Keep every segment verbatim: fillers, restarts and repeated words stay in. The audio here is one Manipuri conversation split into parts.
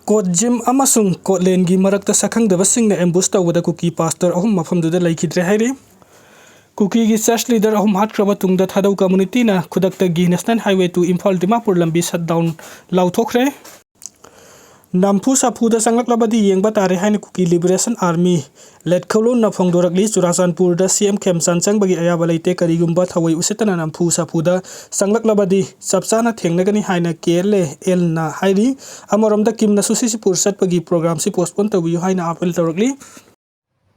ꯀꯣꯠꯖꯤꯝ ꯑꯃꯁꯨꯡ ꯀꯣꯠꯂꯦꯟꯒꯤ ꯃꯔꯛꯇ ꯁꯛꯈꯪꯗꯕꯁꯤꯡꯅ ꯑꯦꯝꯕꯨꯁ ꯇꯧꯕꯗ ꯀꯨꯀꯤ ꯄꯥꯁꯇꯔ ꯑꯍꯨꯝ ꯃꯐꯝꯗꯨꯗ ꯂꯩꯈꯤꯗ꯭ꯔꯦ ꯍꯥꯏꯔꯤ꯫ ꯀꯨꯀꯤꯒꯤ ꯆꯔꯆ ꯂꯤꯗꯔ ꯑꯍꯨꯝ ꯍꯥꯠꯈ꯭ꯔꯕ ꯇꯨꯡꯗ ꯊꯥꯗꯧ ꯀꯝꯃꯨꯅꯤꯇꯤꯅ ꯈꯨꯗꯛꯇꯒꯤ national highway two Imphal Dimapur ꯂꯝꯕꯤ ꯁꯠ ꯗꯥꯎꯟ ꯂꯥꯎꯊꯣꯛꯈ꯭ꯔꯦ꯫ ꯅꯝꯐꯨ ꯁꯥꯐꯨꯗ ꯆꯪꯂꯛꯂꯕꯗꯤ ꯌꯦꯡꯕ ꯇꯥꯔꯦ ꯍꯥꯏꯅ ꯀꯨꯀꯤ ꯂꯤꯕꯔꯦꯁꯟ ꯑꯥꯔꯃꯤ ꯂꯦꯠꯈꯧꯂꯨꯟꯅ ꯐꯣꯡꯗꯣꯔꯛꯂꯤ꯫ ꯆꯨꯔꯥꯆꯥꯟꯄꯨꯔꯗ ꯁꯤ ꯑꯦꯝ ꯈꯦꯝꯆꯥꯟ ꯆꯪꯕꯒꯤ ꯑꯌꯥꯕ ꯂꯩꯇꯦ꯫ ꯀꯔꯤꯒꯨꯝꯕ ꯊꯑꯣꯏ ꯎꯁꯤꯠꯇꯅ ꯅꯝꯐꯨ ꯁꯥꯐꯨꯗ ꯆꯪꯂꯛꯂꯕꯗꯤ ꯆꯞ ꯆꯥꯅ ꯊꯦꯡꯅꯒꯅꯤ ꯍꯥꯏꯅ ꯀꯦ ꯑꯦꯜ ꯑꯦ ꯑꯦꯜꯅ ꯍꯥꯏꯔꯤ꯫ ꯑꯃꯔꯣꯝꯗ ꯀꯤꯝꯅꯁꯨ ꯁꯤꯁꯤꯄꯨꯔ ꯆꯠꯄꯒꯤ ꯄ꯭ꯔꯣꯒ꯭ꯔꯥꯝꯁꯤ ꯄꯣꯁꯄꯣꯟ ꯇꯧꯕꯤꯌꯨ ꯍꯥꯏꯅ ꯑꯥꯄꯤꯜ ꯇꯧꯔꯛꯂꯤ꯫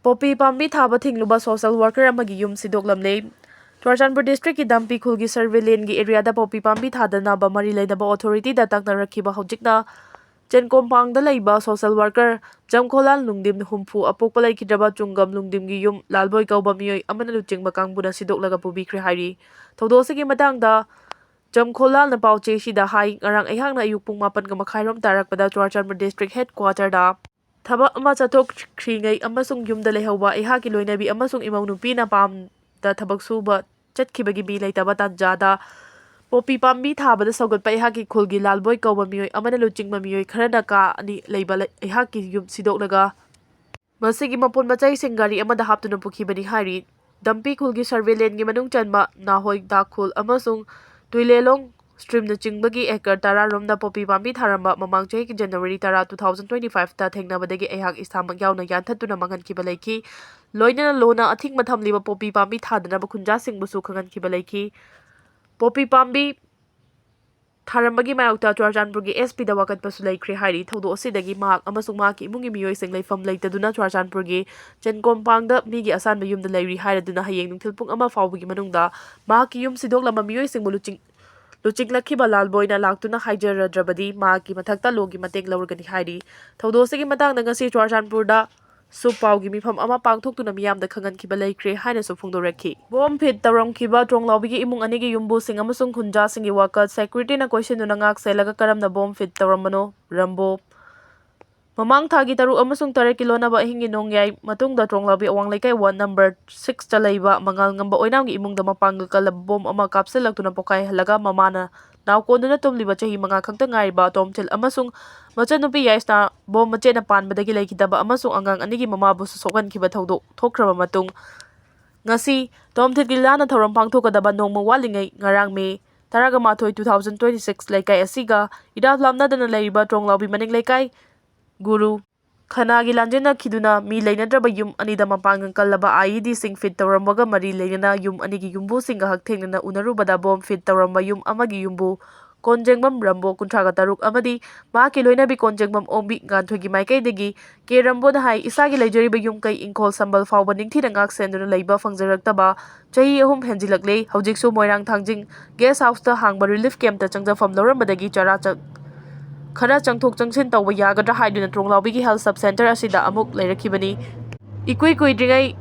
ꯄꯣꯄꯤ ꯄꯥꯝꯕꯤ ꯊꯥꯕ ꯊꯤꯡꯂꯨꯕ ꯁꯣꯁꯦꯜ ꯋꯥꯔꯀꯔ ꯑꯃꯒꯤ ꯌꯨꯝ ꯁꯤꯗꯣꯛꯂꯝꯂꯦ꯫ ꯆꯨꯔꯥꯆꯥꯟꯄꯨꯔ ꯗꯤꯁꯇ꯭ꯔꯤꯛꯀꯤ ꯗꯝꯄꯤ ꯈꯨꯜꯒꯤ ꯁꯔꯚꯦ ꯂꯦꯟꯒꯤ ꯑꯦꯔꯤꯌꯥꯗ ꯄꯣꯄꯤ ꯄꯥꯝꯕꯤ ꯊꯥꯗꯅꯕ ꯃꯔꯤ ꯂꯩꯅꯕ ꯑꯣꯊꯣꯔꯤꯇꯤꯗ ꯇꯛꯅꯔꯛꯈꯤꯕ ꯍꯧꯖꯤꯛꯅ ꯆꯦꯟꯀꯣꯝꯄꯥꯡꯗ ꯂꯩꯕ ꯁꯣꯁꯦꯜ ꯋꯥꯔꯀꯔ ꯖꯝꯈꯣꯂꯥꯜ ꯅꯨꯡꯗꯤꯝ ꯍꯨꯝꯐꯨ ꯑꯄꯣꯛꯄ ꯂꯩꯈꯤꯗ꯭ꯔꯕ ꯆꯨꯡꯒꯝ ꯅꯨꯡꯗꯤꯝꯒꯤ ꯌꯨꯝ ꯂꯥꯜꯕꯣꯏ ꯀꯧꯕ ꯃꯤꯑꯣꯏ ꯑꯃꯅ ꯂꯨꯆꯤꯡꯕ ꯀꯥꯡꯕꯨꯅ ꯁꯤꯗꯣꯛꯂꯒ ꯄꯨꯕꯤꯈ꯭ꯔꯦ ꯍꯥꯏꯔꯤ꯫ ꯊꯧꯗꯣꯛ ꯑꯁꯤꯒꯤ ꯃꯇꯥꯡꯗ ꯖꯝꯈꯣꯂꯥꯜꯅ ꯄꯥꯎꯆꯦꯁꯤꯗ ꯍꯥꯏ, ꯉꯔꯥꯡ ꯑꯩꯍꯥꯛꯅ ꯑꯌꯨꯛ ꯄꯨꯡ ꯃꯥꯄꯟꯒ ꯃꯈꯥꯏꯔꯣꯝ ꯇꯥꯔꯛꯄꯗ ꯆꯨꯔꯥꯆꯥꯟꯄꯨꯔ ꯗꯤꯁꯇ꯭ꯔꯤꯛ ꯍꯦꯗ ꯀ꯭ꯋꯥꯇꯔꯗ ꯊꯕꯛ ꯑꯃ ꯆꯠꯊꯣꯛꯈ꯭ꯔꯤꯉꯩ ꯑꯃꯁꯨꯡ ꯌꯨꯝꯗ ꯂꯩꯍꯧꯕ ꯑꯩꯍꯥꯛꯀꯤ ꯂꯣꯏꯅꯕꯤ ꯑꯃꯁꯨꯡ ꯏꯃꯧ ꯅꯨꯄꯤꯅ ꯄꯥꯝꯗ ꯊꯕꯛ ꯁꯨꯕ ꯆꯠꯈꯤꯕꯒꯤ ꯃꯤ ꯂꯩꯇꯕ ꯇꯥꯟꯖꯥꯗ ꯄꯣꯄꯤ ꯄꯥꯝꯕꯤ ꯊꯥꯕꯗ ꯁꯧꯒꯠꯄ ꯑꯩꯍꯥꯛꯀꯤ ꯈꯨꯜꯒꯤ ꯂꯥꯜꯕꯣꯏ ꯀꯧꯕ ꯃꯤꯑꯣꯏ ꯑꯃꯅ ꯂꯨꯆꯤꯡꯕ ꯃꯤꯑꯣꯏ ꯈꯔꯅ ꯀꯥ ꯑꯅꯤ ꯂꯩꯕ ꯂꯩ-, ꯑꯩꯍꯥꯛꯀꯤ ꯌꯨꯝ ꯁꯤꯗꯣꯛꯂꯒ ꯃꯁꯤꯒꯤ ꯃꯄꯣꯠ ꯃꯆꯩꯁꯤꯡ ꯒꯥꯔꯤ ꯑꯃꯗ ꯍꯥꯞꯇꯨꯅ ꯄꯨꯈꯤꯕꯅꯤ ꯍꯥꯏꯔꯤ꯫ ꯗꯝꯄꯤ ꯈꯨꯜꯒꯤ ꯁꯔꯚꯦ ꯂꯦꯟꯒꯤ ꯃꯅꯨꯡ ꯆꯟꯕ ꯅꯥꯍꯣꯏ ꯗꯥꯈꯨꯜ ꯑꯃꯁꯨꯡ ꯇꯨꯏꯂꯦꯂꯣꯡ ꯁ꯭ꯇ꯭ꯔꯤꯝꯅꯆꯤꯡꯕꯒꯤ ꯑꯦꯀꯔ ꯇꯔꯥ ꯔꯣꯝꯗ ꯄꯣꯄꯤ ꯄꯥꯝꯕꯤ ꯊꯥꯔꯝꯕ ꯃꯃꯥꯡ ꯆꯍꯤꯒꯤ ꯖꯅꯋꯥꯔꯤ ꯇꯔꯥ, two thousand twenty five ꯇ ꯊꯦꯡꯅꯕꯗꯒꯤ ꯑꯩꯍꯥꯛ ꯏꯁꯥꯃꯛ ꯌꯥꯎꯅ ꯌꯥꯟꯊꯠꯇꯨꯅ ꯃꯥꯡꯍꯟꯈꯤꯕ ꯂꯩꯈꯤ꯫ ꯂꯣꯏꯅꯅ ꯂꯣꯟꯅ ꯑꯊꯤꯡꯕ ꯊꯝꯂꯤꯕ ꯄꯣꯄꯤ ꯄꯥꯝꯕꯤ ꯊꯥꯗꯅꯕ ꯈꯨꯟꯖꯥꯁꯤꯡꯕꯨꯁꯨ ꯈꯪꯍꯟꯈꯤꯕ ꯂꯩꯈꯤ꯫ ꯄꯣꯄꯤ ꯄꯥꯝꯕꯤ ꯊꯥꯔꯝꯕꯒꯤ ꯃꯥꯌꯣꯛꯇ ꯆꯨꯔꯥꯆꯥꯟꯄꯨꯔꯒꯤ ꯑꯦꯁ ꯄꯤꯗ ꯋꯥꯀꯠꯄꯁꯨ ꯂꯩꯈ꯭ꯔꯦ ꯍꯥꯏꯔꯤ꯫ ꯊꯧꯗꯣꯛ ꯑꯁꯤꯗꯒꯤ ꯃꯍꯥꯛ ꯑꯃꯁꯨꯡ ꯃꯍꯥꯛꯀꯤ ꯏꯃꯨꯡꯒꯤ ꯃꯤꯑꯣꯏꯁꯤꯡ ꯂꯩꯐꯝ ꯂꯩꯇꯗꯨꯅ ꯆꯨꯔꯥꯆꯥꯟꯄꯨꯔꯒꯤ ꯆꯦꯟꯀꯣꯝꯄꯥꯡꯗ ꯃꯤꯒꯤ ꯑꯁꯥꯟꯕ ꯌꯨꯝꯗ ꯂꯩꯔꯤ ꯍꯥꯏꯔꯗꯨꯅ ꯍꯌꯦꯡ ꯅꯨꯡꯊꯤꯜ ꯄꯨꯡ ꯑꯃ ꯐꯥꯎꯕꯒꯤ ꯃꯅꯨꯡꯗ ꯃꯍꯥꯛꯀꯤ ꯌꯨꯝ ꯁꯤꯗꯣꯛꯂꯝꯕ ꯃꯤꯑꯣꯏꯁꯤꯡꯕꯨ ꯂꯨꯆꯤꯡ-, ꯂꯨꯆꯤꯡꯂꯛꯈꯤꯕ ꯂꯥꯜꯕꯣꯏꯅ ꯂꯥꯛꯇꯨꯅ ꯍꯥꯏꯖꯔꯗ꯭ꯔꯕꯗꯤ ꯃꯍꯥꯛꯀꯤ ꯃꯊꯛꯇ ꯂꯣꯒꯤ ꯃꯇꯦꯡ ꯂꯧꯔꯒꯅꯤ ꯍꯥꯏꯔꯤ꯫ ꯊꯧꯗꯣꯛ ꯑꯁꯤꯒꯤ ꯃꯇꯥꯡꯗ ꯉꯁꯤ ꯆꯨꯔꯥꯆꯥꯟꯄꯨꯔꯗ ꯁꯨ ꯄꯥꯎꯒꯤ ꯃꯤꯐꯝ ꯑꯃ ꯄꯥꯡꯊꯣꯛꯇꯨꯅ ꯃꯤꯌꯥꯝꯗ ꯈꯪꯍꯟꯈꯤꯕ ꯂꯩꯈ꯭ꯔꯦ ꯍꯥꯏꯅꯁꯨ ꯐꯣꯡꯗꯣꯔꯛꯈꯤ꯫ ꯕꯣꯝ ꯐꯤꯠ ꯇꯧꯔꯝꯈꯤꯕ ꯇ꯭ꯔꯣꯡꯂꯥꯎꯕꯤꯒꯤ ꯏꯃꯨꯡ ꯑꯅꯤꯒꯤ ꯌꯨꯝꯕꯨꯁꯤꯡ ꯑꯃꯁꯨꯡ ꯈꯨꯟꯖꯥꯁꯤꯡꯒꯤ ꯋꯥꯀꯠ ꯁꯦꯀ꯭ꯌꯨꯔꯤꯇꯤꯅ ꯀꯣꯏꯁꯤꯟꯗꯨꯅ ꯉꯥꯛ ꯁꯦꯜꯂꯒ ꯀꯔꯝꯅ ꯕꯣꯝ ꯐꯤꯠ ꯇꯧꯔꯝꯕꯅꯣ? ꯔꯝꯕꯣ꯫ ꯃꯃꯥꯡ ꯊꯥꯒꯤ ꯇꯔꯨꯛ ꯑꯃꯁꯨꯡ ꯇꯔꯦꯠꯀꯤ ꯂꯣꯟꯅꯕ ꯑꯍꯤꯡꯒꯤ ꯅꯣꯡꯌꯥꯏ ꯃꯇꯨꯡꯗ ꯇ꯭ꯔꯣꯡꯂꯥꯎꯕꯤ ꯑꯋꯥꯡ ꯂꯩꯀꯥꯏ ꯋꯥꯔꯗ ꯅꯝꯕꯔ ꯁꯤꯛꯁꯇ ꯂꯩꯕ ꯃꯉꯥꯜ ꯉꯝꯕ ꯑꯣꯏꯅꯥꯝꯒꯤ ꯏꯃꯨꯡꯗ ꯃꯄꯥꯡꯒꯜ ꯀꯜꯂꯕ ꯕꯣꯝ ꯑꯃ ꯀꯥꯞꯁꯤꯜꯂꯛꯇꯨꯅ ꯄꯣꯈꯥꯏꯍꯜꯂꯒ ꯃꯃꯥꯅ ꯅꯥꯎꯀꯣꯟꯗꯨꯅ ꯇꯨꯝꯂꯤꯕ ꯆꯍꯤ ꯃꯉꯥ ꯈꯛꯇ ꯉꯥꯏꯔꯤꯕ ꯇꯣꯝꯊꯤꯜ ꯑꯃꯁꯨꯡ ꯃꯆꯟꯅꯨꯄꯤ ꯌꯥꯏꯁꯅꯥ ꯕꯣꯝ ꯃꯆꯦꯠꯅ ꯄꯥꯟꯕꯗꯒꯤ ꯂꯩꯈꯤꯗꯕ ꯑꯃꯁꯨꯡ ꯑꯉꯥꯡ ꯑꯅꯤꯒꯤ ꯃꯃꯥꯕꯨꯁꯨ ꯁꯣꯛꯍꯟꯈꯤꯕ ꯊꯧꯗꯣꯛ ꯊꯣꯛꯈ꯭ꯔꯕ ꯃꯇꯨꯡ, ꯉꯁꯤ ꯇꯣꯝꯊꯤꯜꯒꯤ ꯂꯥꯟꯅ ꯊꯧꯔꯝ ꯄꯥꯡꯊꯣꯛꯀꯗꯕ ꯅꯣꯡꯃ ꯋꯥꯠꯂꯤꯉꯩ, ꯉꯔꯥꯡ ꯃꯦ ꯇꯔꯥꯃꯥꯊꯣꯏ, two thousand twenty six, ꯂꯩꯀꯥꯏ ꯑꯁꯤꯒ ꯏꯔꯥꯞ ꯂꯥꯞꯅꯗꯅ ꯂꯩꯔꯤꯕ ꯇ꯭ꯔꯣꯡꯂꯥꯎꯕꯤ ꯃꯅꯤꯡ ꯂꯩꯀꯥꯏ ꯒꯨꯔꯨ ꯈꯅꯥꯒꯤ ꯂꯥꯟꯖꯦꯟꯅꯈꯤꯗꯨꯅ ꯃꯤ ꯂꯩꯅꯗ꯭ꯔꯕ ꯌꯨꯝ ꯑꯅꯤꯗ ꯃꯄꯥꯡꯒꯜ ꯀꯜꯂꯕ IEDꯁꯤꯡ ꯐꯤꯠ ꯇꯧꯔꯝꯕꯒ ꯃꯔꯤ ꯂꯩꯅꯅ ꯌꯨꯝ ꯑꯅꯤꯒꯤ ꯌꯨꯝꯕꯨꯁꯤꯡꯒ ꯍꯛꯊꯦꯡꯅꯅ ꯎꯅꯔꯨꯕꯗ ꯕꯣꯝ ꯐꯤꯠ ꯇꯧꯔꯝꯕ ꯌꯨꯝ ꯑꯃꯒꯤ ꯌꯨꯝꯕꯨ ꯀꯣꯟꯖꯦꯡꯕꯝ ꯔꯝꯕꯣ, ꯀꯨꯟꯊ꯭ꯔꯥꯒ ꯇꯔꯨꯛ, ꯑꯃꯗꯤ ꯃꯍꯥꯛꯀꯤ ꯂꯣꯏꯅꯕꯤ ꯀꯣꯟꯖꯦꯡꯕꯝ ꯑꯣꯡꯕꯤ ꯉꯥꯟꯊꯣꯏꯒꯤ ꯃꯥꯏꯀꯩꯗꯒꯤ ꯀꯦ ꯔꯝꯕꯣꯅ ꯍꯥꯏ, ꯏꯁꯥꯒꯤ ꯂꯩꯖꯔꯤꯕ ꯌꯨꯝ ꯀꯩ ꯏꯪꯈꯣꯜ ꯁꯝꯕꯜ ꯐꯥꯎꯕ ꯅꯤꯡꯊꯤꯅ ꯉꯥꯛ ꯁꯦꯟꯗꯨꯅ ꯂꯩꯕ ꯐꯪꯖꯔꯛꯇꯕ ꯆꯍꯤ ꯑꯍꯨꯝ ꯍꯦꯟꯖꯤꯜꯂꯛꯂꯦ꯫ ꯍꯧꯖꯤꯛꯁꯨ ꯃꯣꯏꯔꯥꯡ ꯊꯥꯡꯖꯤꯡ ꯒꯦꯁ ꯍꯥꯎꯁꯇ ꯍꯥꯡꯕ ꯔꯤꯂꯤꯐ ꯀꯦꯝꯞꯇ ꯆꯪꯖꯐꯝ ꯂꯧꯔꯝꯕꯗꯒꯤ ꯆꯔꯥ ꯆ-, ꯈꯔ ꯆꯪꯊꯣꯛ ꯆꯪꯁꯤꯟ ꯇꯧꯕ ꯌꯥꯒꯗ꯭ꯔꯥ ꯍꯥꯏꯗꯨꯅ ꯇ꯭ꯔꯣꯡꯂꯥꯎꯕꯤꯒꯤ ꯍꯦꯜꯊ ꯁꯕ ꯁꯦꯟꯇꯔ ꯑꯁꯤꯗ ꯑꯃꯨꯛ ꯂꯩꯔꯛꯈꯤꯕꯅꯤ꯫ ꯏꯀꯨꯏ ꯀꯨꯏꯗ꯭ꯔꯤꯉꯩ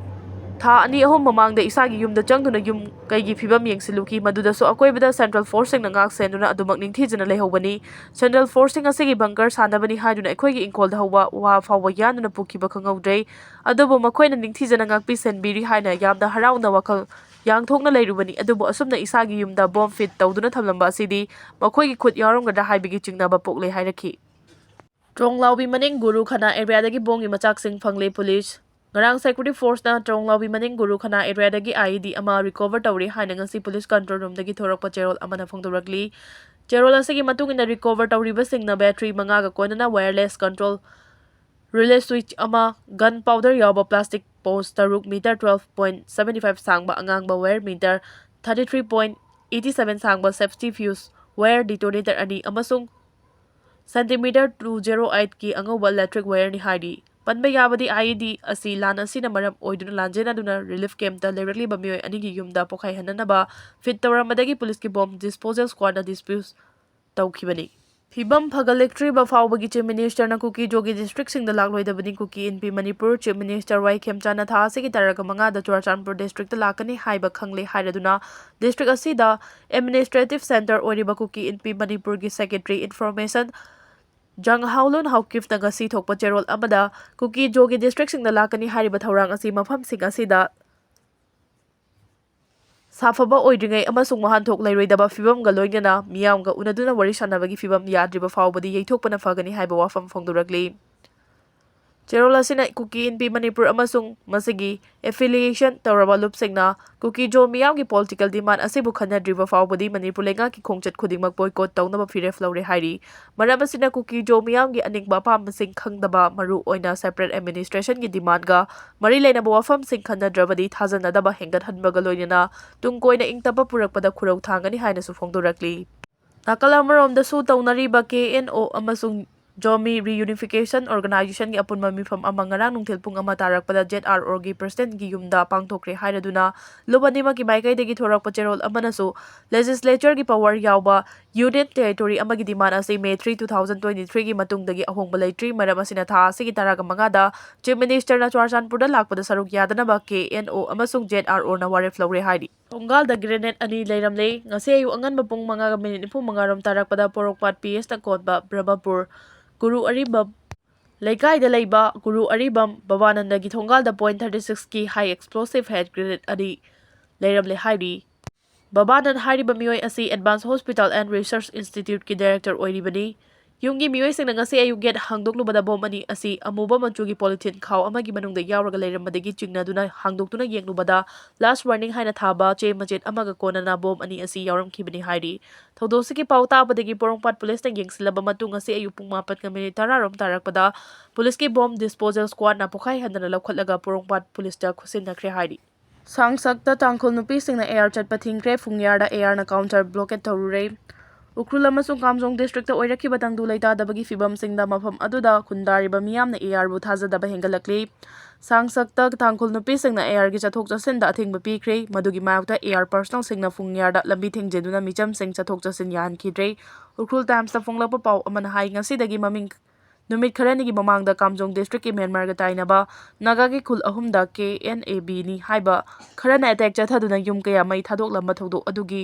ꯊꯥ ꯑꯅꯤ ꯑꯍꯨꯝ ꯃꯃꯥꯡꯗ ꯏꯁꯥꯒꯤ ꯌꯨꯝꯗ ꯆꯪꯗꯨꯅ ꯌꯨꯝ ꯀꯩꯒꯤ ꯐꯤꯕꯝ ꯌꯦꯡꯁꯤꯜꯂꯨꯈꯤ꯫ ꯃꯗꯨꯗꯁꯨ ꯑꯀꯣꯏꯕꯗ ꯁꯦꯟꯇ꯭ꯔꯦꯜ ꯐꯣꯔꯁꯁꯤꯡꯅ ꯉꯥꯛ ꯁꯦꯟꯗꯨꯅ ꯑꯗꯨꯃꯛ ꯅꯤꯡꯊꯤꯖꯅ ꯂꯩꯍꯧꯕꯅꯤ꯫ ꯁꯦꯟꯇ꯭ꯔꯦꯜ ꯐꯣꯔꯁꯁꯤꯡ ꯑꯁꯤꯒꯤ ꯕꯪꯀꯔ ꯁꯥꯟꯅꯕꯅꯤ ꯍꯥꯏꯗꯨꯅ ꯑꯩꯈꯣꯏꯒꯤ ꯏꯪꯈꯣꯜꯗ ꯍꯧꯕ ꯋꯥ ꯐꯥꯎꯕ ꯌꯥꯟꯗꯨꯅ ꯄꯨꯈꯤꯕ ꯈꯪꯍꯧꯗ꯭ꯔꯦ꯫ ꯑꯗꯨꯕꯨ ꯃꯈꯣꯏꯅ ꯅꯤꯡꯊꯤꯖꯅ ꯉꯥꯛꯄꯤ ꯁꯦꯟꯕꯤꯔꯤ ꯍꯥꯏꯅ ꯌꯥꯝꯅ ꯍꯔꯥꯎꯅ ꯋꯥꯈꯜ ꯌꯥꯡꯊꯣꯛꯅ ꯂꯩꯔꯨꯕꯅꯤ꯫ ꯑꯗꯨꯕꯨ ꯑꯁꯨꯝꯅ ꯏꯁꯥꯒꯤ ꯌꯨꯝꯗ ꯕꯣꯝ ꯐꯤꯠ ꯇꯧꯗꯨꯅ ꯊꯝꯂꯝꯕ ꯑꯁꯤꯗꯤ ꯃꯈꯣꯏꯒꯤ ꯈꯨꯠ ꯌꯥꯎꯔꯝꯒꯗ꯭ꯔꯥ ꯍꯥꯏꯕꯒꯤ ꯆꯤꯡꯅꯕ ꯄꯣꯛꯂꯦ ꯍꯥꯏꯔꯛꯈꯤ꯫ ꯇ꯭ꯔꯣꯡꯂꯥꯎꯕꯤ ꯃꯅꯤꯡ ꯒꯨꯔꯨ ꯈꯅꯥ ꯑꯦꯔꯤꯌꯥꯗꯒꯤ ꯕꯣꯝꯒꯤ ꯃꯆꯥꯛꯁꯤꯡ ꯐꯪꯂꯦ꯫ ꯄꯨꯂꯤꯁ ꯉꯔꯥꯡ ꯁꯦꯀ꯭ꯌꯨꯔꯤꯇꯤ ꯐꯣꯔꯁꯅ ꯇ꯭ꯔꯣꯡꯂꯥꯎꯕꯤ ꯃꯅꯤꯡ ꯒꯨꯔꯨ ꯈꯅꯥ ꯑꯦꯔꯤꯌꯥꯗꯒꯤ IED ꯑꯃ ꯔꯤꯀꯣꯚꯔ ꯇꯧꯔꯦ ꯍꯥꯏꯅ ꯉꯁꯤ ꯄꯨꯂꯤꯁ ꯀꯟꯇ꯭ꯔꯣꯜ ꯔꯨꯝꯗꯒꯤ ꯊꯣꯔꯛꯄ ꯆꯦꯔꯣꯜ ꯑꯃꯅ ꯐꯣꯡꯗꯣꯔꯛꯂꯤ꯫ ꯆꯦꯔꯣꯜ ꯑꯁꯤꯒꯤ ꯃꯇꯨꯡ ꯏꯟꯅ ꯔꯤꯀꯣꯚꯔ ꯇꯧꯔꯤꯕꯁꯤꯡꯅ ꯕꯦꯇ꯭ꯔꯤ ꯃꯉꯥꯒ ꯀꯣꯟꯅꯅ ꯋꯥꯌꯔꯂꯦꯁ ꯀꯟꯇ꯭ꯔꯣꯜ ꯔꯤꯂꯦ ꯁ꯭ꯋꯤꯆ ꯑꯃ, ꯒꯟ ꯄꯥꯎꯗꯔ ꯌꯥꯎꯕ ꯄ꯭ꯂꯥꯁꯇꯤꯛ ꯄꯣꯁ ꯇꯔꯨꯛ, metre twelve point seventy five ꯁꯥꯡꯕ ꯑꯉꯥꯡꯕ wire, metre thirty three point eighty seven ꯁꯥꯡꯕ ꯁꯦꯐꯇꯤ ꯐ꯭ꯌꯨꯁ ꯋꯥꯌꯔ, ꯗꯤꯇꯣꯅꯦꯇꯔ ꯑꯅꯤ ꯑꯃꯁꯨꯡ ꯁꯦꯟꯇꯤꯃꯤꯇꯔ two zero eight ꯀꯤ ꯑꯉꯧꯕ ꯏꯂꯦꯛꯇ꯭ꯔꯤꯛ ꯋꯥꯌꯔꯅꯤ ꯍꯥꯏꯔꯤ꯫ ꯄꯟꯕ ꯌꯥꯕꯗꯤ, IED ꯑꯁꯤ ꯂꯥꯟ ꯑꯁꯤꯅ ꯃꯔꯝ ꯑꯣꯏꯗꯨꯅ ꯂꯥꯟꯖꯦꯟꯅꯗꯨꯅ ꯔꯤꯂꯤꯐ ꯀꯦꯝꯞꯇ ꯂꯩꯔꯛꯂꯤꯕ ꯃꯤꯑꯣꯏ ꯑꯅꯤꯒꯤ ꯌꯨꯝꯗ ꯄꯣꯈꯥꯏꯍꯟꯅꯅꯕ ꯐꯤꯠ ꯇꯧꯔꯝꯕꯗꯒꯤ ꯄꯨꯂꯤꯁꯀꯤ ꯕꯣꯝ ꯗꯤꯁꯄꯣꯖꯦꯜ ꯁ꯭ꯀ꯭ꯋꯥꯗꯅ ꯗꯤꯁꯄ꯭ꯌꯨꯁ ꯇꯧꯈꯤꯕꯅꯤ꯫ ꯐꯤꯕꯝ ꯐꯒꯠꯂꯛꯇ꯭ꯔꯤꯕ ꯐꯥꯎꯕꯒꯤ ꯆꯤꯐ ꯃꯤꯅꯤꯁꯇꯔꯅ ꯀꯨꯀꯤ ꯖꯣꯒꯤ ꯗꯤꯁꯇ꯭ꯔꯤꯛꯁꯤꯡꯗ ꯂꯥꯛꯂꯣꯏꯗꯕꯅꯤ꯫ ꯀꯨꯀꯤ ꯏꯟꯄꯤ ꯃꯅꯤꯄꯨꯔ ꯆꯤꯐ ꯃꯤꯅꯤꯁꯇꯔ ꯋꯥꯏ ꯈꯦꯝꯆꯥꯟꯅ ꯊꯥ ꯑꯁꯤꯒꯤ ꯇꯔꯥꯒ ꯃꯉꯥꯗ ꯆꯨꯔꯆꯥꯟꯄꯨꯔ ꯗꯤꯁꯇ꯭ꯔꯤꯛꯇ ꯂꯥꯛꯀꯅꯤ ꯍꯥꯏꯕ ꯈꯪꯂꯦ ꯍꯥꯏꯔꯗꯨꯅ ꯗꯤꯁꯇ꯭ꯔꯤꯛ ꯑꯁꯤꯗ ꯑꯦꯗꯃꯤꯅꯤꯁꯇ꯭ꯔꯦꯇꯤꯚ ꯁꯦꯟꯇꯔ ꯑꯣꯏꯔꯤꯕ ꯀꯨꯀꯤ ꯏꯟꯄꯤ ꯃꯅꯤꯄꯨꯔꯒꯤ ꯁꯦꯀ꯭ꯔꯦꯇꯔꯤ ꯏꯟꯐꯣꯔꯃꯦꯁꯟ ꯖꯪꯍꯥꯎꯂꯨꯟ ꯍꯥꯎꯀꯤꯞꯅ ꯉꯁꯤ ꯊꯣꯛꯄ ꯆꯦꯔꯣꯜ ꯑꯃꯗ ꯀꯨꯀꯤ ꯖꯣꯒꯤ ꯗꯤꯁꯇ꯭ꯔꯤꯛꯁꯤꯡꯗ ꯂꯥꯛꯀꯅꯤ ꯍꯥꯏꯔꯤꯕ ꯊꯧꯔꯥꯡ ꯑꯁꯤ ꯃꯐꯝꯁꯤꯡ ꯑꯁꯤꯗ ꯁꯥꯐꯕ ꯑꯣꯏꯗ꯭ꯔꯤꯉꯩ ꯑꯃꯁꯨꯡ ꯋꯥꯍꯟꯊꯣꯛ ꯂꯩꯔꯣꯏꯗꯕ ꯐꯤꯕꯝꯒ ꯂꯣꯏꯅꯅ ꯃꯤꯌꯥꯝꯒ ꯎꯅꯗꯨꯅ ꯋꯥꯔꯤ ꯁꯥꯟꯅꯕꯒꯤ ꯐꯤꯕꯝ ꯌꯥꯗ꯭ꯔꯤꯕ ꯐꯥꯎꯕꯗꯤ ꯌꯩꯊꯣꯛꯄꯅ ꯐꯒꯅꯤ ꯍꯥꯏꯕ ꯋꯥꯐꯝ ꯐꯣꯡꯗꯣꯔꯛꯂꯤ꯫ ꯆꯦꯔꯣꯜ ꯑꯁꯤꯅ ꯀꯨꯀꯤ ꯏꯟꯄꯤ ꯃꯅꯤꯄꯨꯔ ꯑꯃꯁꯨꯡ ꯃꯁꯤꯒꯤ affiliation ꯇꯧꯔꯕ ꯂꯨꯞꯁꯤꯡꯅ ꯀꯨꯀꯤ ꯖꯣ ꯃꯤꯌꯥꯝꯒꯤ political demand ꯑꯁꯤꯕꯨ ꯈꯟꯅꯗ꯭ꯔꯤꯕ ꯐꯥꯎꯕꯗꯤ ꯃꯅꯤꯄꯨꯔ ꯂꯩꯉꯥꯛꯀꯤ ꯈꯣꯡꯆꯠ ꯈꯨꯗꯤꯡꯃꯛ boycott ꯇꯧꯅꯕ ꯐꯤꯔꯦꯞ ꯂꯧꯔꯦ ꯍꯥꯏꯔꯤ꯫ ꯃꯔꯝ ꯑꯁꯤꯅ ꯀꯨꯀꯤ ꯖꯣ ꯃꯤꯌꯥꯝꯒꯤ ꯑꯅꯤꯡꯕ ꯑꯄꯥꯝꯕꯁꯤꯡ ꯈꯪꯗꯕ, ꯃꯔꯨ ꯑꯣꯏꯅ separate administrationꯒꯤ demandꯒ ꯃꯔꯤ ꯂꯩꯅꯕ ꯋꯥꯐꯝꯁꯤꯡ ꯈꯟꯅꯗ꯭ꯔꯕꯗꯤ ꯊꯥꯖꯅꯗꯕ ꯍꯦꯟꯒꯠꯍꯟꯕꯒ ꯂꯣꯏꯅꯅ ꯇꯨꯡ ꯀꯣꯏꯅ ꯏꯪ ꯇꯞꯄ ꯄꯨꯔꯛꯄꯗ ꯈꯨꯔꯧ ꯊꯥꯡꯒꯅꯤ ꯍꯥꯏꯅꯁꯨ ꯐꯣꯡꯗꯣꯔꯛꯂꯤ꯫ ꯅꯥꯀꯜ ꯑꯃꯔꯣꯝꯗꯁꯨ ꯇꯧꯅꯔꯤꯕ ꯀꯦ ꯑꯦꯟ ꯑꯣ ꯑꯃꯁꯨꯡ ꯖꯣꯃꯤ Reunification Organizationꯒꯤ ꯑꯄꯨꯟꯕ ꯃꯤꯐꯝ ꯑꯃ ꯉꯔꯥꯡ ꯅꯨꯡꯊꯤꯜ ꯄꯨꯡ ꯑꯃ ꯇꯥꯔꯛꯄꯗ ꯖꯦꯠ ꯑꯥꯔ ꯑꯣꯒꯤ presidentꯒꯤ ꯌꯨꯝꯗ ꯄꯥꯡꯊꯣꯛꯈ꯭ꯔꯦ ꯍꯥꯏꯔꯗꯨꯅ ꯂꯨꯞ ꯑꯅꯤꯃꯛꯀꯤ ꯃꯥꯏꯀꯩꯗꯒꯤ ꯊꯣꯔꯛꯄ ꯆꯦꯔꯣꯜ ꯑꯃꯅꯁꯨ legislatureꯒꯤ power ꯌꯥꯎꯕ union territory ꯑꯃꯒꯤ demand ꯑꯁꯤ May three, two thousand twenty threeꯒꯤ ꯃꯇꯨꯡꯗꯒꯤ ꯑꯍꯣꯡꯕ ꯂꯩꯇ꯭ꯔꯤ꯫ ꯃꯔꯝ ꯑꯁꯤꯅ ꯊꯥ ꯑꯁꯤꯒꯤ ꯇꯔꯥꯃꯉꯥꯗ Chief Ministerꯅ ꯆꯨꯔꯥꯆꯥꯟꯄꯨꯔꯗ ꯂꯥꯛꯄꯗ ꯁꯔꯨꯛ ꯌꯥꯗꯅꯕ ꯀꯦ ꯑꯦꯟ ꯑꯣ ꯑꯃꯁꯨꯡ ꯖꯦꯠ ꯑꯥꯔ ꯑꯣꯅ ꯋꯥꯔꯦꯞ ꯂꯧꯔꯦ ꯍꯥꯏꯔꯤ꯫ ꯊꯣꯡꯒꯥꯜꯗ grenade ꯑꯅꯤ ꯂꯩꯔꯝꯂꯦ꯫ ꯉꯁꯤ ꯑꯌꯨꯛ ꯑꯉꯟꯕ ꯄꯨꯡ ꯃꯉꯥꯒ minute ꯅꯤꯐꯨ ꯃꯉꯥ ꯔꯣꯝ ꯇꯥꯔꯛꯄꯗ ꯄꯣꯔꯣꯝꯄꯥꯠ ꯄꯤ ꯑꯦꯁꯇ ꯀꯣꯟꯕ ꯕ꯭ꯔꯍꯃꯄꯨꯔ ꯒꯨꯔꯨ ꯑꯔꯤꯕꯝ ꯂꯩꯀꯥꯏꯗ ꯂꯩꯕ ꯒꯨꯔꯨ ꯑꯔꯤꯕꯝ ꯕꯕꯥꯅꯟꯗꯒꯤ ꯊꯣꯡꯒꯥꯜꯗ point thirty sixꯀꯤ high explosive hand grenade ꯑꯅꯤ ꯂꯩꯔꯝꯂꯦ ꯍꯥꯏꯔꯤ꯫ ꯕꯕꯥꯅꯟ ꯍꯥꯏꯔꯤꯕ ꯃꯤꯑꯣꯏ ꯑꯁꯤ Advanced Hospital and Research Instituteꯀꯤ director ꯑꯣꯏꯔꯤꯕꯅꯤ꯫ ꯌꯨꯝꯒꯤ ꯃꯤꯑꯣꯏꯁꯤꯡꯅ ꯉꯁꯤ ꯑꯌꯨꯛ gate ꯍꯥꯡꯗꯣꯛꯂꯨꯕꯗ ꯕꯣꯝ ꯑꯅꯤ ꯑꯁꯤ ꯑꯃꯨꯕ ꯃꯆꯨꯒꯤ polythene ꯈꯥꯎ ꯑꯃꯒꯤ ꯃꯅꯨꯡꯗ ꯌꯥꯎꯔꯒ ꯂꯩꯔꯝꯕꯗꯒꯤ ꯆꯤꯡꯅꯗꯨꯅ ꯍꯥꯡꯗꯣꯛꯇꯨꯅ ꯌꯦꯡꯂꯨꯕꯗ last warning ꯍꯥꯏꯅ ꯊꯥꯕ ꯆꯦ ꯃꯆꯦꯠ ꯑꯃꯒ ꯀꯣꯟꯅꯅ ꯕꯣꯝ ꯑꯅꯤ ꯑꯁꯤ ꯌꯥꯎꯔꯝꯈꯤꯕꯅꯤ ꯍꯥꯏꯔꯤ꯫ ꯊꯧꯗꯣꯛꯁꯤꯒꯤ ꯄꯥꯎ ꯇꯥꯕꯗꯒꯤ ꯄꯣꯔꯣꯝꯄꯥꯠ ꯄꯨꯂꯤꯁꯅ ꯌꯦꯡꯁꯤꯜꯂꯕ ꯃꯇꯨꯡ ꯉꯁꯤ ꯑꯌꯨꯛ ꯄꯨꯡ ꯃꯥꯄꯟꯒ minute ꯇꯔꯥ ꯔꯣꯝ ꯇꯥꯔꯛꯄꯗ ꯄꯨꯂꯤꯁꯀꯤ bomb disposal squadꯅ ꯄꯣꯈꯥꯏꯍꯟꯗꯅ ꯂꯧꯈꯠꯂꯒ ꯄꯣꯔꯣꯝꯄꯥꯠ ꯄꯨꯂꯤꯁꯇ ꯈꯨꯠꯁꯤꯟꯅꯈ꯭ꯔꯦ ꯍꯥꯏꯔꯤ꯫ ꯁꯥꯡꯁꯛꯇ ꯇꯥꯡꯈꯨꯜ ꯅꯨꯄꯤꯁꯤꯡꯅ AR ꯆꯠꯄ ꯊꯤꯡꯈ꯭ꯔꯦ꯫ ꯐꯨꯡꯌꯥꯔꯗ ARꯅ counter blockade ꯇꯧꯔꯨꯔꯦ꯫ ꯎꯈ꯭ꯔꯨꯜ ꯑꯃꯁꯨꯡ ꯀꯥꯝꯖꯣꯡ districtꯇ ꯑꯣꯏꯔꯛꯈꯤꯕ ꯇꯪꯗꯨ ꯂꯩꯇꯥꯗꯕꯒꯤ ꯐꯤꯕꯝꯁꯤꯡꯗ ꯃꯐꯝ ꯑꯗꯨꯗ ꯈꯨꯟꯗꯥꯔꯤꯕ ꯃꯤꯌꯥꯝꯅ ARꯕꯨ ꯊꯥꯖꯗꯕ ꯍꯦꯟꯒꯠꯂꯛꯂꯤ꯫ ꯁꯥꯡꯁꯛꯇ ꯇꯥꯡꯈꯨꯜ ꯅꯨꯄꯤꯁꯤꯡꯅ ARꯒꯤ ꯆꯠꯊꯣꯛ ꯆꯠꯁꯤꯟꯗ ꯑꯊꯤꯡꯕ ꯄꯤꯈ꯭ꯔꯦ꯫ ꯃꯗꯨꯒꯤ ꯃꯥꯌꯣꯛꯇ AR personnelꯁꯤꯡꯅ ꯐꯨꯡꯌꯥꯔꯗ ꯂꯝꯕꯤ ꯊꯤꯡꯖꯤꯟꯗꯨꯅ ꯃꯤꯆꯝꯁꯤꯡ ꯆꯠꯊꯣꯛ ꯆꯠꯁꯤꯟ ꯌꯥꯍꯟꯈꯤꯗ꯭ꯔꯦ꯫ ꯎꯈ꯭ꯔꯨꯜ Timesꯇ ꯐꯣꯡꯂꯛꯄ ꯄꯥꯎ ꯑꯃꯅ ꯍꯥꯏ, ꯉꯁꯤꯗꯒꯤ ꯃꯃꯤꯡ ꯅꯨꯃꯤꯠ ꯈꯔꯅꯤꯒꯤ ꯃꯃꯥꯡꯗ ꯀꯥꯝꯖꯣꯡ districtꯀꯤ Myanmarꯒ ꯇꯥꯏꯅꯕ ꯅꯥꯒꯥꯒꯤ ꯈꯨꯜ ꯑꯍꯨꯝꯗ KNABꯅꯤ ꯍꯥꯏꯕ ꯈꯔꯅ attack ꯆꯠꯊꯗꯨꯅ ꯌꯨꯝ ꯀꯌꯥ ꯃꯩ ꯊꯥꯗꯣꯛꯂꯝꯕ ꯊꯧꯗꯣꯛ ꯑꯗꯨꯒꯤ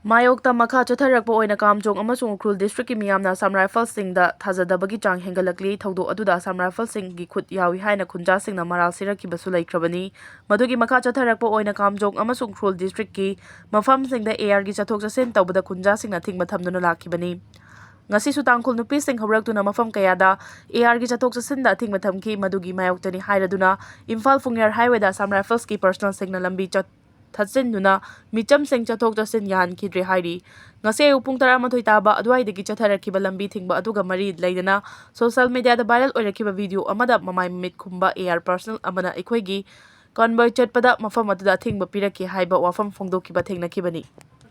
ꯃꯥꯌꯣꯛꯇ ꯃꯈꯥ ꯆꯠꯊꯔꯛꯄ ꯑꯣꯏꯅ ꯀꯥꯝꯖꯣꯡ ꯑꯃꯁꯨꯡ ꯎꯈ꯭ꯔꯨꯜ district ꯀꯤ ꯃꯤꯌꯥꯝꯅ Assam Rifles ꯁꯤꯡꯗ ꯊꯥꯖꯗꯕꯒꯤ ꯆꯥꯡ ꯍꯦꯟꯒꯠꯂꯛꯂꯤ꯫ ꯊꯧꯗꯣꯛ ꯑꯗꯨꯗ Assam Rifles ꯁꯤꯡꯒꯤ ꯈꯨꯠ ꯌꯥꯎꯏ ꯍꯥꯏꯅ ꯈꯨꯟꯖꯥꯁꯤꯡꯅ ꯃꯔꯥꯜ ꯁꯤꯔꯛꯈꯤꯕꯁꯨ ꯂꯩꯈ꯭ꯔꯕꯅꯤ꯫ ꯃꯗꯨꯒꯤ ꯃꯈꯥ ꯆꯠꯊꯔꯛꯄ ꯑꯣꯏꯅ ꯀꯥꯝꯖꯣꯡ ꯑꯃꯁꯨꯡ ꯎꯈ꯭ꯔꯨꯜ district ꯀꯤ ꯃꯐꯝꯁꯤꯡꯗ AR ꯒꯤ ꯆꯠꯊꯣꯛ ꯆꯠꯁꯤꯟ ꯇꯧꯕꯗ ꯈꯨꯟꯖꯥꯁꯤꯡꯅ ꯑꯊꯤꯡꯕ ꯊꯝꯗꯨꯅ ꯂꯥꯛꯈꯤꯕꯅꯤ꯫ ꯉꯁꯤꯁꯨ ꯇꯥꯡꯈꯨꯜ ꯅꯨꯄꯤꯁꯤꯡ ꯍꯧꯔꯛꯇꯨꯅ ꯃꯐꯝ ꯀꯌꯥꯗ AR ꯒꯤ ꯆꯠꯊꯣꯛ ꯆꯠꯁꯤꯟꯗ ꯑꯊꯤꯡꯕ ꯊꯝꯈꯤ꯫ ꯃꯗꯨꯒꯤ ꯃꯥꯌꯣꯛꯇꯅꯤ ꯍꯥꯏꯔꯗꯨꯅ ꯏꯝꯐꯥꯜ ꯐꯨꯡꯌꯥꯔ highway ꯗ Assam Rifles ꯀꯤ personnel ꯁꯤꯡꯅ ꯂꯝꯕꯤ ꯆꯠ-, ꯊꯠꯆꯤꯟꯗꯨꯅ ꯃꯤꯆꯝꯁꯤꯡ ꯆꯠꯊꯣꯛ ꯆꯠꯁꯤꯟ ꯌꯥꯍꯟꯈꯤꯗ꯭ꯔꯦ ꯍꯥꯏꯔꯤ꯫ ꯉꯁꯤ ꯑꯌꯨꯛ ꯄꯨꯡ ꯇꯔꯥꯃꯥꯊꯣꯏ ꯇꯥꯕ ꯑꯗꯨꯋꯥꯏꯗꯒꯤ ꯆꯠꯊꯔꯛꯈꯤꯕ ꯂꯝꯕꯤ ꯊꯤꯡꯕ ꯑꯗꯨꯒ ꯃꯔꯤ ꯂꯩꯅꯅ social media ꯗ viral ꯑꯣꯏꯔꯛꯈꯤꯕ video ꯑꯃꯗ ꯃꯃꯥꯏ ꯃꯃꯤꯠ ꯈꯨꯝꯕ AR personnel ꯑꯃꯅ ꯑꯩꯈꯣꯏꯒꯤ convoy ꯆꯠꯄꯗ ꯃꯐꯝ ꯑꯗꯨꯗ ꯑꯊꯤꯡꯕ ꯄꯤꯔꯛꯈꯤ ꯍꯥꯏꯕ ꯋꯥꯐꯝ ꯐꯣꯡꯗꯣꯛꯈꯤꯕ ꯊꯦꯡꯅꯈꯤꯕꯅꯤ꯫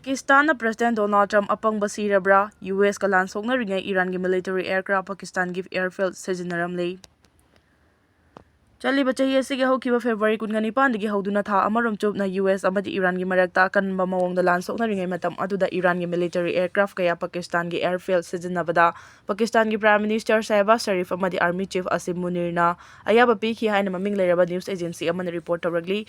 ꯄꯥꯀꯤꯁꯇꯥꯟꯅ President Donald Trump ꯑꯄꯪꯕ ꯁꯤꯔꯕ꯭ꯔꯥ? US ꯀ ꯂꯥꯟ ꯁꯣꯛꯅꯔꯤꯉꯩ ꯏꯔꯥꯟꯒꯤ military aircraft ꯄꯥꯀꯤꯁꯇꯥꯟꯒꯤ airfield ꯁꯤꯖꯤꯟꯅꯔꯝꯂꯦ꯫ ꯆꯠꯂꯤꯕ ꯆꯍꯤ ꯑꯁꯤꯒꯤ ꯍꯧꯈꯤꯕ February ꯀꯨꯟꯒ ꯅꯤꯄꯥꯟꯗꯒꯤ ꯍꯧꯗꯨꯅ ꯊꯥ ꯑꯃꯔꯣꯝ ꯆꯨꯞꯅ US ꯑꯃꯗꯤ ꯏꯔꯥꯟꯒꯤ ꯃꯔꯛꯇ ꯑꯀꯟꯕ ꯃꯑꯣꯡꯗ ꯂꯥꯟ ꯁꯣꯛꯅꯔꯤꯉꯩ ꯃꯇꯝ ꯑꯗꯨꯗ ꯏꯔꯥꯟꯒꯤ military aircraft ꯀꯌꯥ ꯄꯥꯀꯤꯁꯇꯥꯟꯒꯤ airfield ꯁꯤꯖꯤꯟꯅꯕꯗ ꯄꯥꯀꯤꯁꯇꯥꯟꯒꯤ Prime Minister ꯁꯍꯕꯥꯖ ꯁꯔꯤꯐ ꯑꯃꯗꯤ Army Chief ꯑꯁꯤꯝ ꯃꯨꯅꯤꯔꯅ ꯑꯌꯥꯕ ꯄꯤꯈꯤ ꯍꯥꯏꯅ ꯃꯃꯤꯡ ꯂꯩꯔꯕ news agency ꯑꯃꯅ report ꯇꯧꯔꯛꯂꯤ꯫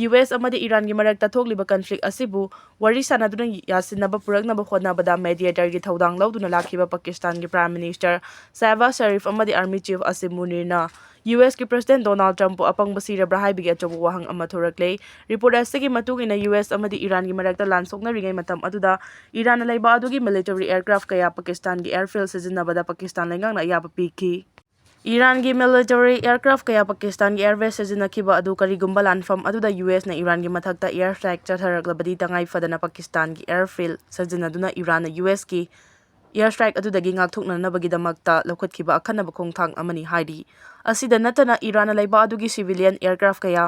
US ꯑꯃꯗꯤ ꯏꯔꯥꯟꯒꯤ ꯃꯔꯛꯇ ꯊꯣꯛꯂꯤꯕ conflict ꯑꯁꯤꯕꯨ ꯋꯥꯔꯤ ꯁꯥꯟꯅꯗꯨꯅ ꯌꯥꯁꯤꯟꯅꯕ ꯄꯨꯔꯛꯅꯕ ꯍꯣꯠꯅꯕꯗ mediator ꯒꯤ ꯊꯧꯗꯥꯡ ꯂꯧꯗꯨꯅ ꯂꯥꯛꯈꯤꯕ ꯄꯥꯀꯤꯁꯇꯥꯟꯒꯤ Prime Minister ꯁꯍꯕꯥꯖ ꯁꯔꯤꯐ ꯑꯃꯗꯤ Army Chief ꯑꯁꯤꯝ ꯃꯨꯅꯤꯔꯅ US ꯀꯤ President Donald Trump ꯄꯨ ꯑꯄꯪꯕ ꯁꯤꯔꯕ꯭ꯔꯥ ꯍꯥꯏꯕꯒꯤ ꯑꯆꯧꯕ ꯋꯥꯍꯪ ꯑꯃ ꯊꯣꯔꯛꯂꯦ꯫ Report ꯑꯁꯤꯒꯤ ꯃꯇꯨꯡ ꯏꯟꯅ US ꯑꯃꯗꯤ ꯏꯔꯥꯟꯒꯤ ꯃꯔꯛꯇ ꯂꯥꯟ ꯁꯣꯛꯅꯔꯤꯉꯩ ꯃꯇꯝ ꯑꯗꯨꯗ ꯏꯔꯥꯟꯅ ꯂꯩꯕꯥꯛ ꯑꯗꯨꯒꯤ military aircraft ꯀꯌꯥ ꯄꯥꯀꯤꯁꯇꯥꯟꯒꯤ airfield ꯁꯤꯖꯤꯟꯅꯕꯗ ꯄꯥꯀꯤꯁꯇꯥꯟ ꯂꯩꯉꯥꯛꯅ ꯑꯌꯥꯕ ꯄꯤꯈꯤ꯫ ꯏꯔꯥꯟꯒꯤ military aircraft ꯀꯌꯥ ꯄꯥꯀꯤꯁꯇꯥꯟꯒꯤ airbase ꯁꯤꯖꯤꯟꯅꯈꯤꯕ ꯑꯗꯨ ꯀꯔꯤꯒꯨꯝꯕ ꯂꯥꯟꯐꯝ ꯑꯗꯨꯗ USꯅ ꯏꯔꯥꯟꯒꯤ ꯃꯊꯛꯇ air strike ꯆꯠꯊꯔꯛꯂꯕꯗꯤ ꯇꯉꯥꯏ ꯐꯗꯅ ꯄꯥꯀꯤꯁꯇꯥꯟꯒꯤ airfield ꯁꯤꯖꯤꯟꯅꯗꯨꯅ ꯏꯔꯥꯟꯅ USꯀꯤ air strike ꯑꯗꯨꯗꯒꯤ ꯉꯥꯛꯊꯣꯛꯅꯅꯕꯒꯤꯗꯃꯛꯇ ꯂꯧꯈꯠꯈꯤꯕ ꯑꯈꯟꯅꯕ ꯈꯣꯡꯊꯥꯡ ꯑꯃꯅꯤ ꯍꯥꯏꯔꯤ꯫ ꯑꯁꯤꯗ ꯅꯠꯇꯅ ꯏꯔꯥꯟꯅ ꯂꯩꯕꯥꯛ ꯑꯗꯨꯒꯤ civilian aircraft ꯀꯌꯥ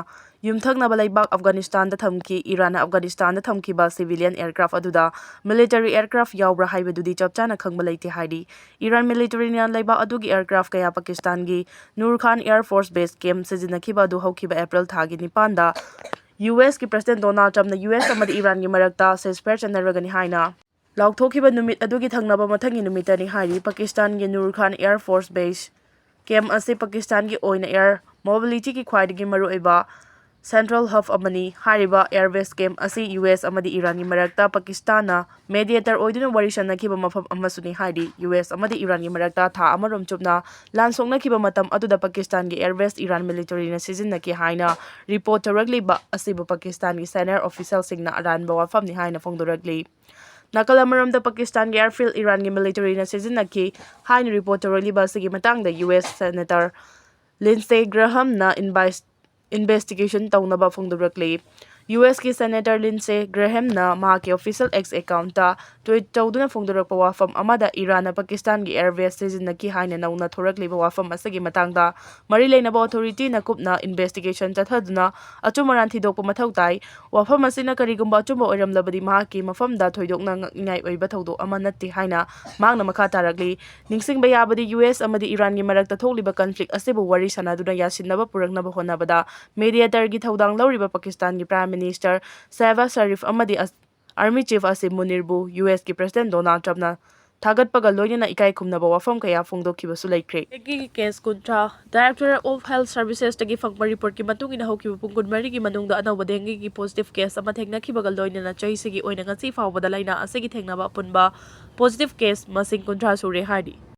ꯌꯨꯝꯊꯪꯅꯕ ꯂꯩꯕꯥꯛ ꯑꯐꯒꯥꯅꯤꯁꯇꯥꯟꯗ ꯊꯝꯈꯤ꯫ ꯏꯔꯥꯟꯅ ꯑꯐꯒꯥꯅꯤꯁꯇꯥꯟꯗ ꯊꯝꯈꯤꯕ civilian aircraft ꯑꯗꯨꯗ military aircraft ꯌꯥꯎꯕ꯭ꯔꯥ ꯍꯥꯏꯕꯗꯨꯗꯤ ꯆꯞ ꯆꯥꯅ ꯈꯪꯕ ꯂꯩꯇꯦ ꯍꯥꯏꯔꯤ꯫ ꯏꯔꯥꯟ militaryꯅ ꯂꯩꯕꯥꯛ ꯑꯗꯨꯒꯤ aircraft ꯀꯌꯥ ꯄꯥꯀꯤꯁꯇꯥꯟꯒꯤ ꯅꯨꯔ ꯈꯥꯟ Air Force Base camp ꯁꯤꯖꯤꯟꯅꯈꯤꯕ ꯑꯗꯨ ꯍꯧꯈꯤꯕ April ꯊꯥꯒꯤ ꯅꯤꯄꯥꯟꯗ USꯀꯤ President Donald Trumpꯅ US ꯑꯃꯗꯤ ꯏꯔꯥꯟꯒꯤ ꯃꯔꯛꯇ ceasefire ꯆꯠꯅꯔꯒꯅꯤ ꯍꯥꯏꯅ ꯂꯥꯎꯊꯣꯛꯈꯤꯕ ꯅꯨꯃꯤꯠ ꯑꯗꯨꯒꯤ ꯊꯪꯅꯕ ꯃꯊꯪꯒꯤ ꯅꯨꯃꯤꯠꯇꯅꯤ ꯍꯥꯏꯔꯤ꯫ ꯄꯥꯀꯤꯁꯇꯥꯟꯒꯤ ꯅꯨꯔ ꯈꯥꯟ Air Force Base camp ꯑꯁꯤ ꯄꯥꯀꯤꯁꯇꯥꯟꯒꯤ ꯑꯣꯏꯅ air mobilityꯒꯤ ꯈ꯭ꯋꯥꯏꯗꯒꯤ ꯃꯔꯨꯑꯣꯏꯕ central hub ꯑꯃꯅꯤ꯫ ꯍꯥꯏꯔꯤꯕ airways camp ꯑꯁꯤ ꯌꯨ ꯑꯦꯁ ꯑꯃꯗꯤ ꯏꯔꯥꯟꯒꯤ ꯃꯔꯛꯇ ꯄꯥꯀꯤꯁꯇꯥꯟꯅ mediator ꯑꯣꯏꯗꯨꯅ ꯋꯥꯔꯤ ꯁꯥꯅꯈꯤꯕ ꯃꯐꯝ ꯑꯃꯁꯨꯅꯤ ꯍꯥꯏꯔꯤ꯫ ꯌꯨ ꯑꯦꯁ ꯑꯃꯗꯤ ꯏꯔꯥꯟꯒꯤ ꯃꯔꯛꯇ ꯊꯥ ꯑꯃꯔꯣꯝ ꯆꯨꯞꯅ ꯂꯥꯟ ꯁꯣꯛꯅꯈꯤꯕ ꯃꯇꯝ ꯑꯗꯨꯗ ꯄꯥꯀꯤꯁꯇꯥꯟꯒꯤ airways ꯏꯔꯥꯟ militaryꯅ ꯁꯤꯖꯤꯟꯅꯈꯤ ꯍꯥꯏꯅ report ꯇꯧꯔꯛꯂꯤꯕ ꯑꯁꯤꯕꯨ ꯄꯥꯀꯤꯁꯇꯥꯟꯒꯤ senior officialꯁꯤꯡꯅ ꯑꯔꯥꯟꯕ ꯋꯥꯐꯝꯅꯤ ꯍꯥꯏꯅ ꯐꯣꯡꯗꯣꯔꯛꯂꯤ꯫ ꯅꯥꯀꯜ ꯑꯃꯔꯣꯝꯗ ꯄꯥꯀꯤꯁꯇꯥꯟꯒꯤ airfield ꯏꯔꯥꯟꯒꯤ militaryꯅ ꯁꯤꯖꯤꯟꯅꯈꯤ ꯍꯥꯏꯅ report ꯇꯧꯔꯛꯂꯤꯕ ꯑꯁꯤꯒꯤ ꯃꯇꯥꯡꯗ ꯌꯨ ꯑꯦꯁ senator Lindsey Grahamꯅ invest investigation ꯇꯧꯅꯕ ꯐꯣꯡꯗꯣꯔꯛꯂꯤ꯫ ꯌꯨ ꯑꯦꯁꯀꯤ senator Lindsey Grahamꯅ ꯃꯍꯥꯛꯀꯤ official X accountꯇ tweet ꯇꯧꯗꯨꯅ ꯐꯣꯡꯗꯣꯔꯛꯄ ꯋꯥꯐꯝ ꯑꯃꯗ ꯏꯔꯥꯟꯅ ꯄꯥꯀꯤꯁꯇꯥꯟꯒꯤ airways ꯁꯤꯖꯤꯟꯅꯈꯤ ꯍꯥꯏꯅ ꯅꯧꯅ ꯊꯣꯔꯛꯂꯤꯕ ꯋꯥꯐꯝ ꯑꯁꯤꯒꯤ ꯃꯇꯥꯡꯗ ꯃꯔꯤ ꯂꯩꯅꯕ authorityꯅ ꯀꯨꯞꯅ investigation ꯆꯠꯊꯗꯨꯅ ꯑꯆꯨꯝ ꯑꯔꯥꯟ ꯊꯤꯗꯣꯛꯄ ꯃꯊꯧ ꯇꯥꯏ꯫ ꯋꯥꯐꯝ ꯑꯁꯤꯅ ꯀꯔꯤꯒꯨꯝꯕ ꯑꯆꯨꯝꯕ ꯑꯣꯏꯔꯝꯂꯕꯗꯤ ꯃꯍꯥꯛꯀꯤ ꯃꯐꯝꯗ ꯊꯣꯏꯗꯣꯛꯅ ꯉꯛꯅꯤꯡꯉꯥꯏ ꯑꯣꯏꯕ ꯊꯧꯗꯣꯛ ꯑꯃ ꯅꯠꯇꯦ ꯍꯥꯏꯅ ꯃꯍꯥꯛꯅ ꯃꯈꯥ ꯇꯥꯔꯛꯂꯤ꯫ ꯅꯤꯡꯁꯤꯡꯕ ꯌꯥꯕꯗꯤ ꯌꯨ ꯑꯦꯁ ꯑꯃꯗꯤ ꯏꯔꯥꯟꯒꯤ ꯃꯔꯛꯇ ꯊꯣꯛꯂꯤꯕ conflict ꯑꯁꯤꯕꯨ ꯋꯥꯔꯤ ꯁꯥꯅꯗꯨꯅ ꯌꯥꯁꯤꯟꯅꯕ ꯄꯨꯔꯛꯅꯕ ꯍꯣꯠꯅꯕꯗ mediatorꯒꯤ ꯊꯧꯗꯥꯡ ꯂꯧꯔꯤꯕ ꯄꯥꯀꯤꯁꯇꯥꯟꯒꯤ Prime Minister Shehbaz Sharif ꯑꯃꯗꯤ ꯑꯁ-, Army Chief Asim Munirꯕꯨ ꯌꯨ ꯑꯦꯁꯀꯤ President Donald Trumpꯅ ꯊꯥꯒꯠꯄꯒ ꯂꯣꯏꯅꯅ ꯏꯀꯥꯏ ꯈꯨꯝꯅꯕ ꯋꯥꯐꯝ ꯀꯌꯥ ꯐꯣꯡꯗꯣꯛꯈꯤꯕꯁꯨ ꯂꯩꯈ꯭ꯔꯦ꯫ Dengueꯒꯤ case ꯀꯨꯟꯊ꯭ꯔꯥ꯫ Directorate of Health Servicesꯇꯒꯤ ꯐꯪꯕ reportꯀꯤ ꯃꯇꯨꯡ ꯏꯟꯅ ꯍꯧꯈꯤꯕ ꯄꯨꯡ ꯀꯨꯟꯃꯔꯤꯒꯤ ꯃꯅꯨꯡꯗ ꯑꯅꯧꯕ dengueꯒꯤ positive case ꯑꯃ ꯊꯦꯡꯅꯈꯤꯕꯒ ꯂꯣꯏꯅꯅ ꯆꯍꯤꯁꯤꯒꯤ ꯑꯣꯏꯅ ꯉꯁꯤ ꯐꯥꯎꯕꯗ ꯂꯥꯏꯅꯥ ꯑꯁꯤꯒꯤ ꯊꯦꯡꯅꯕ ꯑꯄꯨꯟꯕ positive case ꯃꯁꯤꯡ ꯀꯨꯟꯊ꯭ꯔꯥ ꯁꯨꯔꯦ ꯍꯥꯏꯔꯤ꯫